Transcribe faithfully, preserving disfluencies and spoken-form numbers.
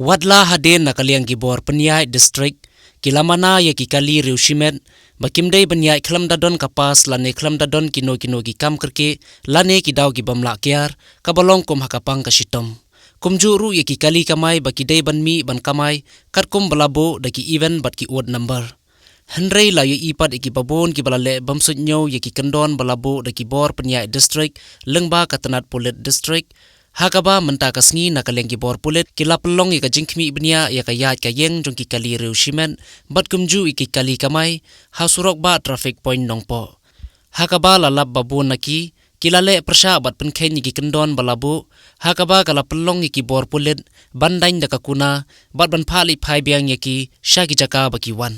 Watla hadien na ka liang ki bor pynïaid district ki la mana ïa ki kali riew shimet ba kim dei ban ïaid khlem da don ka pass lane khlem da don kino kino ki kam kyrkieh lane ki daw ki bym lah kiar, kaba long kum ha ka pang ka shitom. Kumjuh ruh ïa ki kali kamai ba ki dei ban mih ban kamai katkum ba la buh da ki even bad ki odd number. Hynrei la ïohi pat ïa kiba bun kiba la leh bym suidñiew ïa ki kyndon ba la buh da ki bor pynïaid district lyngba ka tnat pulit district, ha kaba mynta ka sngi na ka liang ki bor pulit ki la pynlong ïa ka jingkhmih bniah ïa ka ïaid ka ïeng jong ki kali riew shimet bad kumjuh ïa ki kali kamai ha surok bah traffic point Nongpoh. Ha kaba la lap ba bun na ki ki la leh pyrshah bad pynkheiñ ïa ki kyndon ba la buh, ha kaba ka la pynlong ïa ki bor pulit ban daiñ da ka kuna bad ban phah leit phai biang ïa ki sha ki jaka ba ki wan.